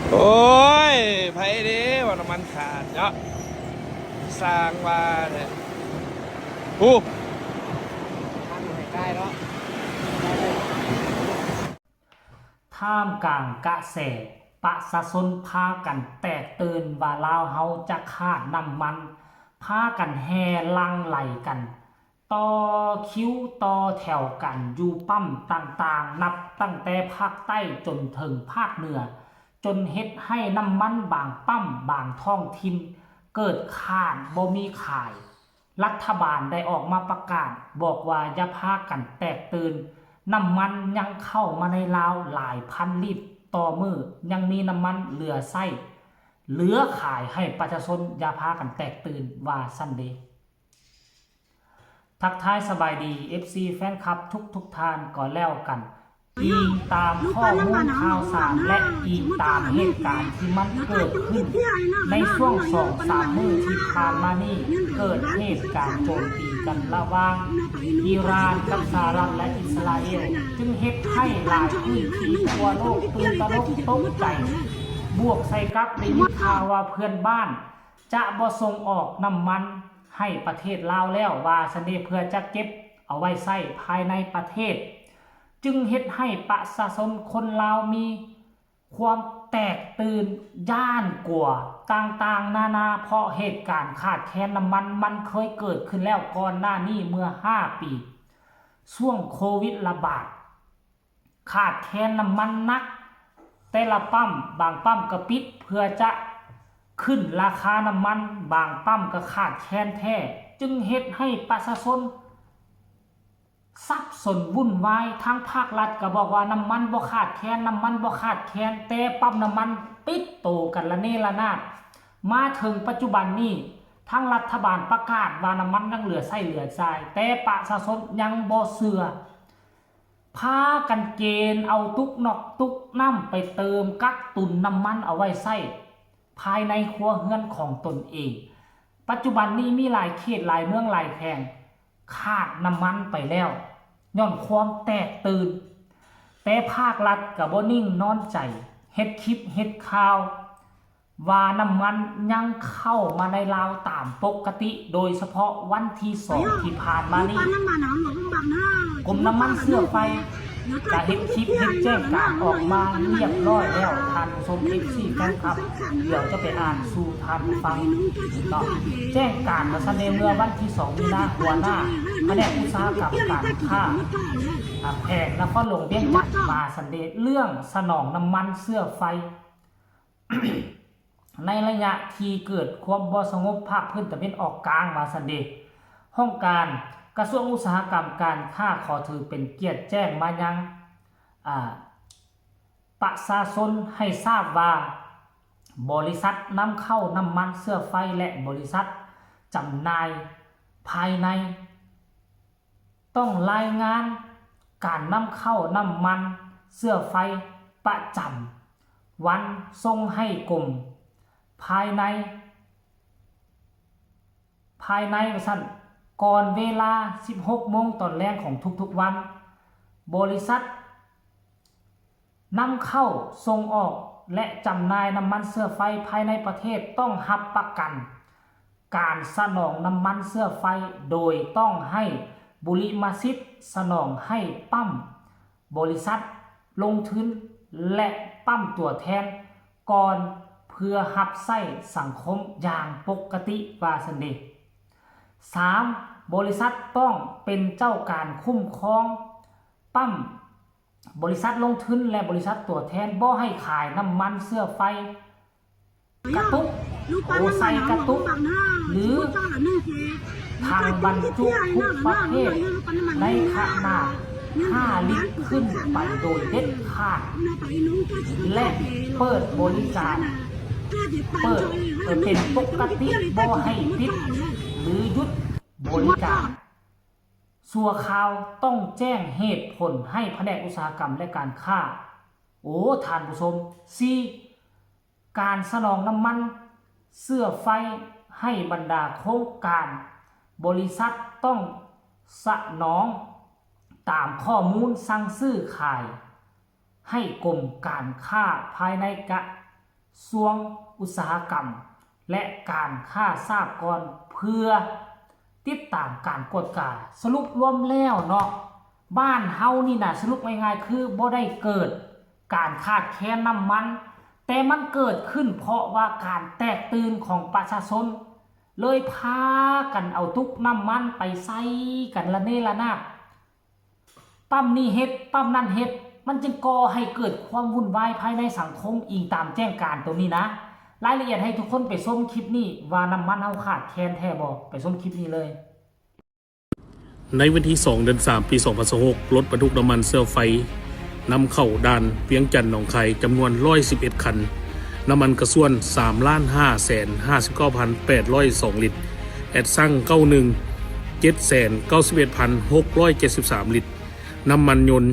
ໂອ້ຍ ໃຜເດ້ວ່ານ້ຳມັນຂາດເນາະ ສ້າງວ່າແທ້. ໂອ້ ທ່າມກາງກະແສ ປະຊາຊົນພາກັນແຕກຕື່ນວ່າລາວເຮົາຈະຂາດນ້ຳມັນ, ພາກັນແຫ່ຫຼັ່ງໄຫຼກັນ ຕໍ່ຄິວຕໍ່ແຖວກັນຢູ່ປ້ຳຕ່າງໆ ນັບຕັ້ງແຕ່ພາກໃຕ້ຈົນເຖິງພາກເໜືອ, ຈົນເຮັດໃຫ້ນ້ຳມັນບາງປ້ຳບາງທ້ອງຖິ່ນເກີດຂາດບໍ່ມີຂາຍ. ລັດຖະບານໄດ້ອອກມາປະກາດບອກວ່າຢ່າພາກັນແຕກຕື່ນ, ນ້ຳມັນຍັງເຂົ້າມາໃນລາວຫຼາຍພັນລິດຕໍ່ມື້, ຍັງມີນ້ຳມັນເຫຼືອໃຊ້ເຫຼືອຂາຍໃຫ້ປະຊາຊົນ, ຢ່າພາກັນແຕກຕື່ນ ວ່າຊັ້ນເດ. ທັກທາຍສະບາຍດີ ເອັຟຊີ ແຟນຄລັບທຸກໆທ່ານກໍແລ້ວກັນ. ອີງຕາມຂໍ້ມູນຂ່າວສານ ແລະ ອີງຕາມເຫດການທີ່ມັນເກີດຂຶ້ນໃນຊ່ວງສອງສາມມື້ທີ່ຜ່ານມານີ້, ເກີດເຫດການໂຈມຕີກັນລະຫວ່າງອີຣານກັບສະຫະລັດ ແລະ ອິດສະຣາເອວ, ຈຶ່ງເຮັດໃຫ້ຫຼາຍພື້ນທີ່ທົ່ວໂລກຕື່ນຕະໜົກຕົກໃຈ, ບວກໃສ່ກັບໄດ້ຍິນຂ່າວວ່າເພື່ອນບ້ານຈະບໍ່ສົ່ງອອກນ້ຳມັນໃຫ້ປະເທດລາວແລ້ວ ວ່າຊັ້ນເດ, ເພື່ອຈະເກັບເອົາໄວ້ໃຊ້ພາຍໃນປະເທດ, ຈຶ່ງເຮັດໃຫ້ປະຊາຊົນຄົນລາວມີ ຄວາມແຕກຕື່ນຢ້ານກົວຕ່າງໆນານາ ເພາະເຫດການຂາດແຄນນ້ຳມັນ ມັນເຄີຍເກີດຂຶ້ນແລ້ວກ່ອນໜ້ານີ້ເມື່ອຫ້າປີ ຊ່ວງໂຄວິດລະບາດ ຂາດແຄນນ້ຳມັນໜັກ, ແຕ່ລະປ້ຳ, ບາງປ້ຳກໍປິດເພື່ອຈະຂຶ້ນລາຄານ້ຳມັນ, ບາງປ້ຳກໍຂາດແຄນແທ້, ຈຶ່ງເຮັດໃຫ້ປະຊາຊົນ ສັບສົນວຸ່ນວາຍ, ທາງພາກລັດກໍບອກວ່ານ້ຳມັນບໍ່ຂາດແຄນ, ນ້ຳມັນບໍ່ຂາດແຄນ, ແຕ່ປ້ຳນ້ຳມັນປິດໂຕກັນລະເນລະນາດ. ມາເຖິງປັດຈຸບັນນີ້, ທາງລັດຖະບານປະກາດວ່ານ້ຳມັນຍັງເຫຼືອໃຊ້ເຫຼືອຈ່າຍ, ແຕ່ປະຊາຊົນຍັງບໍ່ເຊື່ອ, ພາກັນເກນເອົາຕຸກນອກຕຸກນ້ຳໄປເຕີມກັກຕຸນນ້ຳມັນເອົາໄວ້ໃຊ້ພາຍໃນຄົວເຮືອນຂອງຕົນເອງ. ປັດຈຸບັນນີ້ມີຫຼາຍເຂດ, ຫຼາຍເມືອງ, ຫຼາຍແຂວງ ຂາດນ້ຳມັນໄປແລ້ວ ຍ້ອນຄວາມແຕກຕື່ນ, ແຕ່ພາກລັດກໍບໍ່ນິ່ງນອນໃຈ, ເຮັດຄລິບເຮັດຂ່າວວ່ານ້ຳມັນຍັງເຂົ້າມາໃນລາວຕາມປົກກະຕິ, ໂດຍສະເພາະວັນທີສອງທີ່ຜ່ານມານີ້, ກົມນ້ຳມັນເຊື້ອໄຟ ກະເຮັດຄລິບເຮັດແຈ້ງການອອກມາຮຽບຮ້ອຍແລ້ວ ທ່ານຜູ້ຊົມ ເອັຟຊີ ແຟນຄລັບ, ດຽວຈະໄປອ່ານສູ່ທ່ານຟັງເນາະ. ແຈ້ງການວ່າຊັ້ນເດ ເມື່ອວັນທີສອງມີນາ ຫົວໜ້າພະແນກອຸດສາຫະກຳການຄ້າ ອາ ແຂວງນະຄອນຫຼວງວຽງຈັນ ວ່າຊັ້ນເດ ເລື່ອງສະໜອງນ້ຳມັນເຊື້ອໄຟ ໃນໄລຍະທີ່ເກີດຄວາມບໍ່ສະຫງົບພາກພື້ນຕາເວັນອອກກາງ ວ່າຊັ້ນເດ. ຫ້ອງການກະຊວງອຸດສາຫະກຳການຄ້າ ຂໍຖືເປັນກຽດແຈ້ງມາຍັງ ອາ ປະຊາຊົນໃຫ້ຊາບວ່າ ບໍລິສັດນຳເຂົ້ານ້ຳມັນເຊື້ອໄຟ ແລະ ບໍລິສັດຈຳໜ່າຍພາຍໃນ ຕ້ອງລາຍງານການນຳເຂົ້ານ້ຳມັນເຊື້ອໄຟປະຈຳວັນສົ່ງໃຫ້ກົມພາຍໃນ ພາຍໃນວ່າຊັ້ນ, ກ່ອນເວລາສິບຫົກໂມງຕອນແລງຂອງທຸກໆວັນ, ບໍລິສັດ ນຳເຂົ້າ, ສົ່ງອອກ ແລະ ຈຳໜ່າຍນ້ຳມັນເຊື້ອໄຟພາຍໃນປະເທດ ຕ້ອງຮັບປະກັນການສະໜອງນ້ຳມັນເຊື້ອໄຟ ໂດຍຕ້ອງໃຫ້ບຸລິມະສິດສະໜອງໃຫ້ປ້ຳບໍລິສັດລົງທຶນ ແລະ ປ້ຳຕົວແທນກ່ອນ ເພື່ອຮັບໃຊ້ສັງຄົມຢ່າງປົກກະຕິ ວ່າຊັ້ນເດ. ສາມ, ບໍລິສັດຕ້ອງເປັນເຈົ້າການຄຸ້ມຄອງປ້ຳ ບໍລິສັດລົງທຶນ ແລະ ບໍລິສັດຕົວແທນ ບໍ່ໃຫ້ຂາຍນ້ຳມັນເຊື້ອໄຟກະຕຸກ, ໂອ ໃສ່ກະຕຸກ ຫຼື ຖັງບັນຈຸທຸກປະເພດ ໃນຂະໜາດຫ້າລິດຂຶ້ນໄປໂດຍເດັດຂາດ ແລະ ເປີດບໍລິການ ເປີດເປັນປົກກະຕິ, ບໍ່ໃຫ້ປິດ ຫຼື ຢຸດບໍລິການ ຊົ່ວຄາວ ຕ້ອງແຈ້ງເຫດຜົນໃຫ້ພະແນກອຸດສາຫະກຳ ແລະ ການຄ້າ. ໂອ້ ທ່ານຜູ້ຊົມ. ສີ່, ການສະໜອງນ້ຳມັນເຊື້ອໄຟໃຫ້ບັນດາໂຄງການ, ບໍລິສັດຕ້ອງສະໜອງຕາມຂໍ້ມູນສັ່ງຊື້ຂາຍໃຫ້ກົມການຄ້າພາຍໃນກະ ຊ່ວງອຸດສາຫະກຳ ແລະ ການຄ້າຊາບກ່ອນ ເພື່ອຕິດຕາມການກວດກາ. ສະຫຼຸບລວມແລ້ວເນາະ, ບ້ານເຮົານີ້ນະ ສະຫຼຸບງ່າຍໆຄືບໍ່ໄດ້ເກີດການຂາດແຄນນ້ຳມັນ, ແຕ່ມັນເກີດຂຶ້ນເພາະວ່າການແຕກຕື່ນຂອງປະຊາຊົນ ເລີຍພາກັນເອົາຕຸກນ້ຳມັນໄປໃສ່ກັນລະເນລະນາດ. ປ້ຳນີ້ເຮັດ, ປ້ຳນັ້ນເຮັດ, ມັນຈຶ່ງກໍ່ໃຫ້ເກີດຄວາມວຸ່ນວາຍພາຍໃນສັງຄົມ, ອີງຕາມແຈ້ງການໂຕນີ້ນະ. ລາຍລະອຽດໃຫ້ທຸກຄົນໄປຊົມຄລິບນີ້ວ່ານ້ຳມັນເຮົາຂາດແຄນແທ້ບໍ່, ໄປຊົມຄລິບນີ້ເລີຍ. ໃນວັນທີສອງ ເດືອນສາມ ປີສອງພັນຊາວຫົກ ລົດບັນທຸກນ້ຳມັນເຊື້ອໄຟ ນຳເຂົ້າດ່ານວຽງຈັນ ໜອງຄາຍ ຈຳນວນຮ້ອຍສິບເອັດຄັນ, ນ້ຳມັນກະຊວນ ສາມລ້ານຫ້າແສນຫ້າສິບເກົ້າພັນແປດຮ້ອຍສອງລິດ, ແອັດຊັງ ເກົ້າໜຶ່ງ ເຈັດແສນເກົ້າສິບເອັດພັນຫົກຮ້ອຍເຈັດສິບສາມລິດ, ນ້ຳມັນຍົນ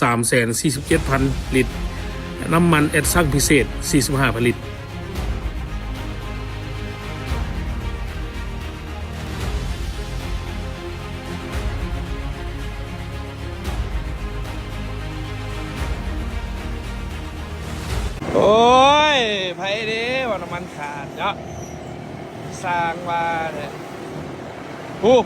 ສາມແສນສີ່ສິບເຈັດພັນລິດ, ນ້ຳມັນແອັດຊັງພິເສດ ສີ່ສິບຫ້າພັນລິດ. ໂອ້ຍ ໃຜເດ້ວ່ານ້ຳມັນຂາດເນາະ, ສ້າງວ່າແທ້. ໂອ້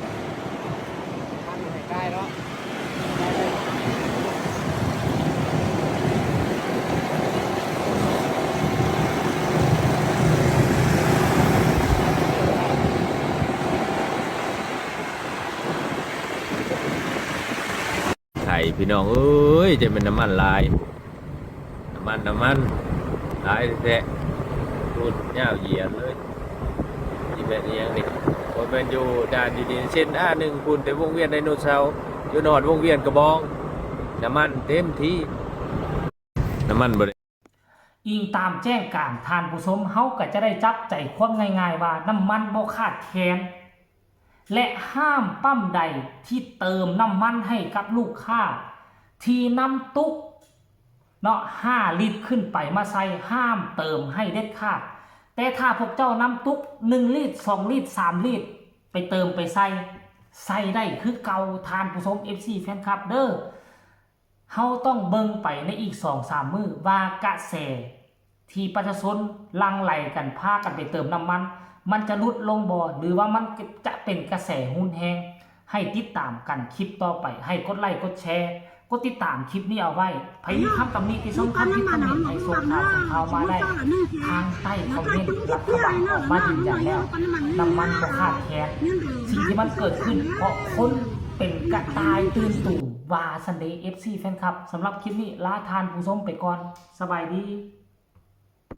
ໄທພີ່ນ້ອງເອີຍ, ຈະແມ່ນນ້ຳມັນຫຼາຍ. ນ້ຳມັນ ນ້ຳມັນ ຫຼາຍແທ້ໆ. ໂອ້ ຍາວຢຽນເລີຍ. ຊິແມ່ນອີ່ຫຍັງນີ້? ບໍ່ແມ່ນຢູ່ດ່ານຢູ່ນີ້ ເສັ້ນ ອາ ໜຶ່ງພຸ້ນ ແຕ່ວົງວຽນໄດໂນເສົາ ຈົນຮອດວົງວຽນກະບອງ. ນ້ຳມັນເຕັມທີ່. ນ້ຳມັນບໍ່ໄດ້. ອີງຕາມແຈ້ງການ, ທ່ານຜູ້ຊົມ, ເຮົາກະຈະໄດ້ຈັບໃຈຄວາມງ່າຍໆວ່າ ນ້ຳມັນບໍ່ຂາດແຄນ. ແລະ ຫ້າມປ້ຳໃດທີ່ເຕີມນ້ຳມັນໃຫ້ກັບລູກຄ້າທີ່ນຳຕຸກເນາະ ຫ້າລິດຂຶ້ນໄປມາໃສ່, ຫ້າມເຕີມໃຫ້ເດັດຂາດ. ແຕ່ຖ້າພວກເຈົ້ານຳຕຸກໜຶ່ງລິດ, ສອງລິດ, ສາມລິດ ໄປເຕີມໄປໃສ່, ໃສ່ໄດ້ຄືເກົ່າ ທ່ານຜູ້ຊົມ ເອັຟຊີ ແຟນຄລັບເດີ. ເຮົາຕ້ອງເບິ່ງໄປໃນອີກສອງສາມມື້ວ່າກະແສທີ່ປະຊາຊົນຫຼັ່ງໄຫຼກັນພາກັນໄປເຕີມນ້ຳມັນ ມັນຈະຫຼຸດລົງບໍ່ ຫຼືວ່າມັນຈະເປັນກະແສຮຸນແຮງ. ໃຫ້ຕິດຕາມກັນຄລິບຕໍ່ໄປ, ໃຫ້ກົດໄລກົດແຊ ກົດຕິດຕາມຄລິບນີ້ເອົາໄວ້. ໃຜມີຄຳຕຳໜິຕິຊົມຄຳຜິດຄຳເຫັນ ໃຫ້ສົ່ງຂ່າວສົ່ງຂ່າວມາໄດ້ທາງໃຕ້ຄອມເມັນ. ລັດຖະບານອອກມາຢືນຢັນແລ້ວ, ນ້ຳມັນບໍ່ຂາດແຄນ. ສິ່ງທີ່ມັນເກີດຂຶ້ນເພາະຄົນເປັນກະຕ່າຍຕື່ນຕູມ ວ່າຊັ້ນເດ ເອັຟຊີ ແຟນຄລັບ. ສຳລັບຄລິບນີ້ລາທ່ານຜູ້ຊົມໄປກ່ອນ. ສະບາຍດີ.